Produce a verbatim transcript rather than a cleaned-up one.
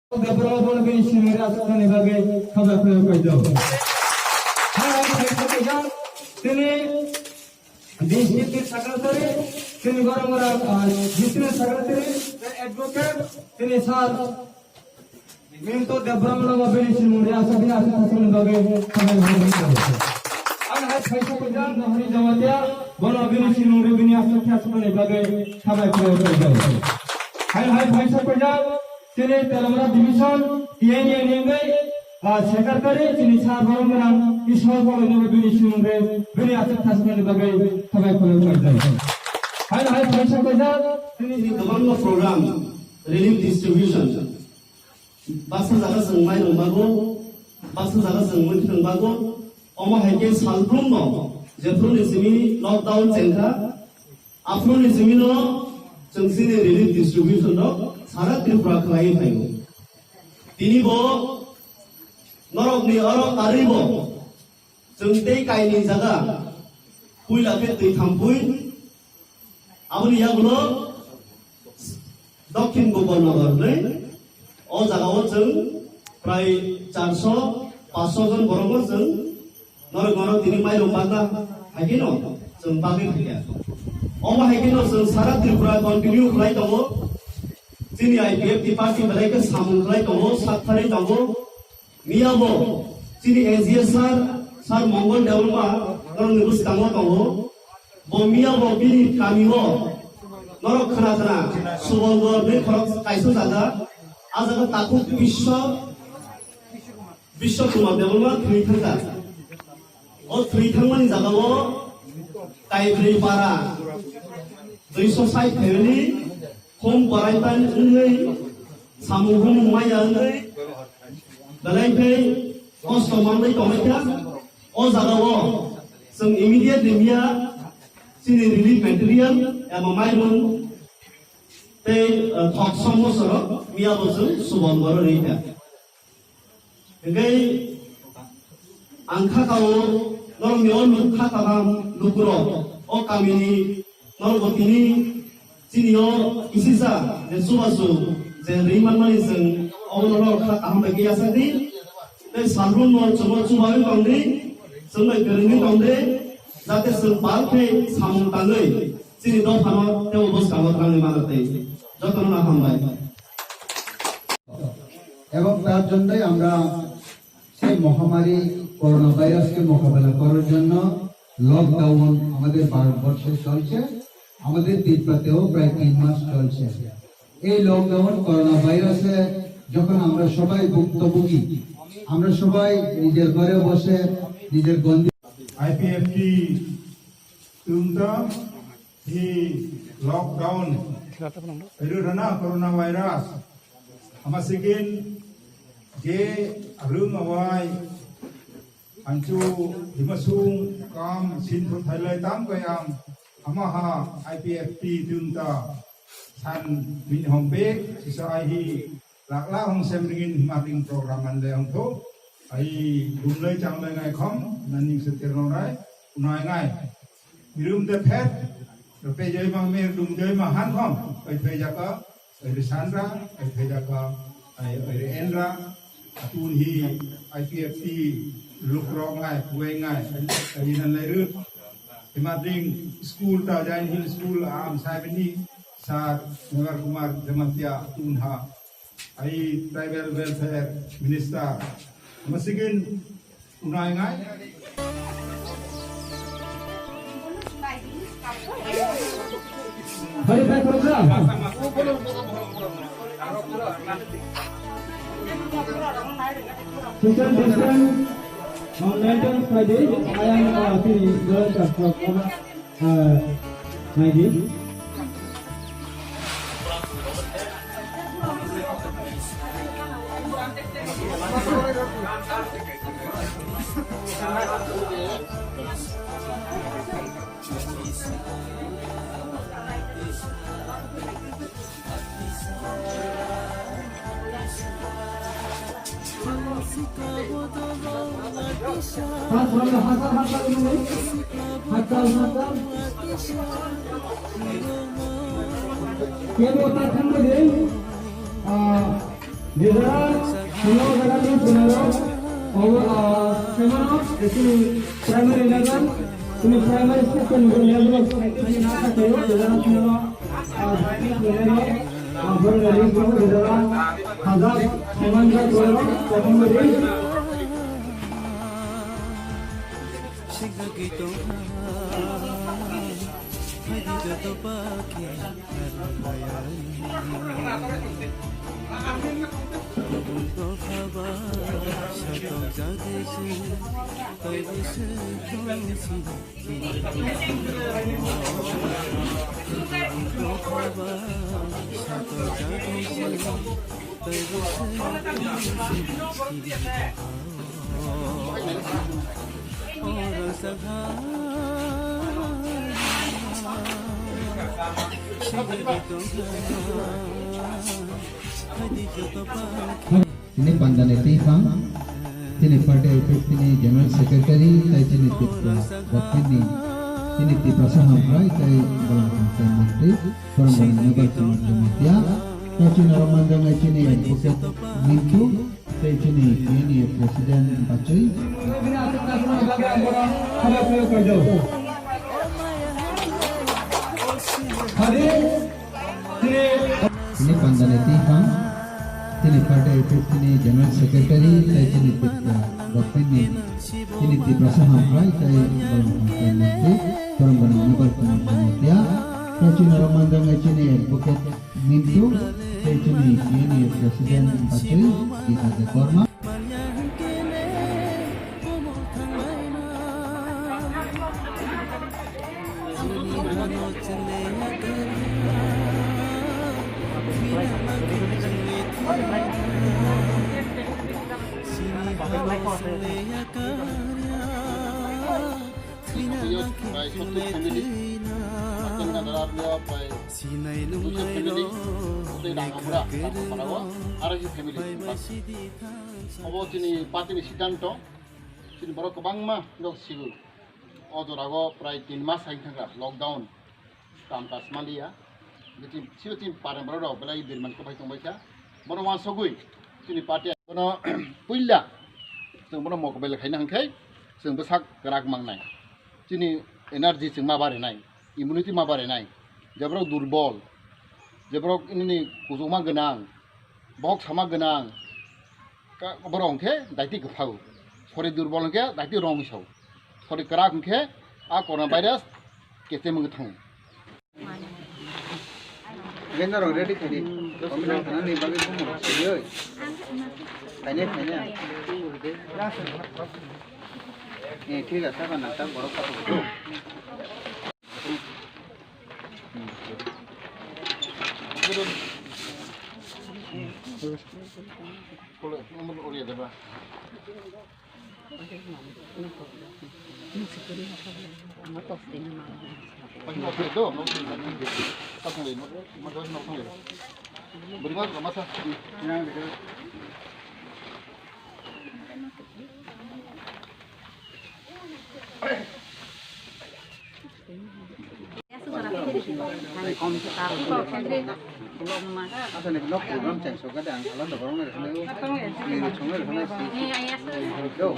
Debbarma bono bini sinungri aswk thani bagwi khabai khulai paijak. Hai hai khaisa khaijak, tini district secretary, tini borok borok, ah, district secretary, advocate, tini sir Minto Debbarma no bini sinungri aswk thani bagwi khabai khulai paijak. Hai hai khaisa khaijak, Nohori Jamatia, bono bini sinungri bini aswk thani bagwi khabai khulai paijak. Hai hai khaisa khaijak, Chini Telamara Division, T N A ni wngwi, ah, Secretary, chini sir Bhaban Gwnang, Ishwar Bhaban ni bini sinungri, bini aswk thani bagwi khabai khulai paijak. Hai hai khaisa khaijak, chini kwbangma program, relief distribution. Baksa jaga chwng mai rwbago, baksa jaga chwng mui thwngbago, omo hai khe salbrumno, jephru ni simi lockdown chengkha, Aphuru ni simi no chwng chini relief distribution rok sara Tripura khlaiwi phaio. Tini bo norok ni oro karwi bo chwng tei kaini jaga puila khe twi thampui aboni yagulo Dokhin Gopalnagar hwnwi. O jagao chwng prai charso, paanso jon borokno chwng norok norok tini mairum bagna hai kheno chwng bagwi phaikha. Omo hai kheno chwng sara Tripura continue khlai tongo. Chini I P F T party belai khe samung khlai tongo, sak tharwi tongo. Miyabo chini A G S sir, sir Mongol Debbarma norokni bwskango tongo. Bo miyabo bini kamio norok khna khna Subol Dor bai khorok kaisa jaga, a jaga takhuk Biswa, Biswa Kumar Debbarma thwi thangkha. O thwi thangmani jagao Kaibrwi para duiso sait family hum parai pan wngwi samung hum maya wngwi belai khe kosto manwi tonglaikha. O jagao chwng immediately miya chini relief material eba mairum tei, eh, thok som bosoro miya bo chwng Subol Doro rikha. Hingke ang kha kao norokni o nuk kha kaham lukurok o kamini norok bo tini Chini o kisisa je chubachu je ri manmani chwng obono norok kha kaham bai khe yachak di. Tei salbrumno chwngno chubaui tong di, chwng bai kwrwngwi tong di, jate chwng pal khe samung tangwi chini dophano teibo bwskango twlangwi mano tei jotono no hambai. এবং তার জন্যই আমরা সেই মহামারী করোনা ভাইরাসকে মোকাবেলা করার জন্য লকডাউন আমাদের ভারতবর্ষে চলছে, আমাদের ত্রিপুরাতেও প্রায় তিন মাস চলছে। এই লকডাউন করোনা ভাইরাসে যখন আমরা সবাই ভুক্তভোগী, আমরা সবাই নিজের ঘরে বসে নিজের গন্ডি I P F T tungta hi lockdown iru rana corona virus. Ama sikin je arum awai anchu himasung kam sin thailai tam kayam ama ha I P F T tungta san min hong pek sisa ai hi lak lak hong sem ringin hima ring program an le hong tho. Ai dumlai changlai ngai khom naning setir nongai unai ngai. Mirum de phet, rupejai mang mir dumjai ma han khom, ai thai jaka, ai re sanra, ai thai jaka, ai, ai re enra, atun hi I P F T lukrok ngai, kuai ngai, ai nan lai rut. Himading school ta Jain Hill School am sai bini, sar Kumar Kumar Jamatia atun ha. Ai Tribal Welfare Minister. Masigin unai ngai. Hari tak kerja. Social distance, uh, maintain by the, I am, uh, sini, uh, uh, Naidi. Kebo ta thangbo de, ah, Jejara, sino jagani punaro, obo, ah, semano, esi primary level, sini primary school ke nunggu level of primary na ka tayo, jejara sino, ah, primary level, ah, primary level, jejara, hazar, seman ja, primary. Tini pandani twi phang, tini party office tini general secretary, tai tini Tipra government ni, tini Tiprasa hamkrai, tai bolang hamkrai mantri, Koromgana Nabar Kumar Jamatia, tai chini aro manjaknai chini advocate Mintu, tai chini T N A president Bachoi. Tini pandani twi phang, tini party office tini general secretary, tai tini Tipra government ni, tini Tiprasa hamkrai, tai bolang hamkrai mantri, Koromgana Nabar Kumar Jamatia, tai chini aro manjaknai chini advocate Mintu, tei chini T N A president Bachoi, Gita Debbarma. Bai sotto family, aten gadara arlio bai duiso family, tei Rangamura, Rangamura o araisi family. Obo chini party ni siddhanto, chini borok kwbangma nok sigo. O jora o prai tin mas hai thangkha lockdown. Kam kash maliya. Bithi, sibo chini parni borok rok belai birman kwbai tongbaikha. Bono wansugwi chini party bono puila chwng bono mokbel khaina hwnkhe chwng bwsak kwrak mangnai. Chini energy chwng ma barinai, immunity ma barinai. Jeborok durbol, jeborok nini kuchukma gwnang, bohok sama gwnang, ka-, borok hwnkhe daiti kwphago. Sori durbol hwnkhe daiti rongwi sao. Sori kwrak hwnkhe a corona virus kechemwng thango. Agenda rok ready khaidi. Complain khanani bagwi bumung rok siyoi. Khainai, khainai. Eh, thik ase, sakha nang tak borok kathok. Asal ni nok program chang so kada ang alam da borong na rwkhanai o. Ni rwchung na rwkhanai si. Go.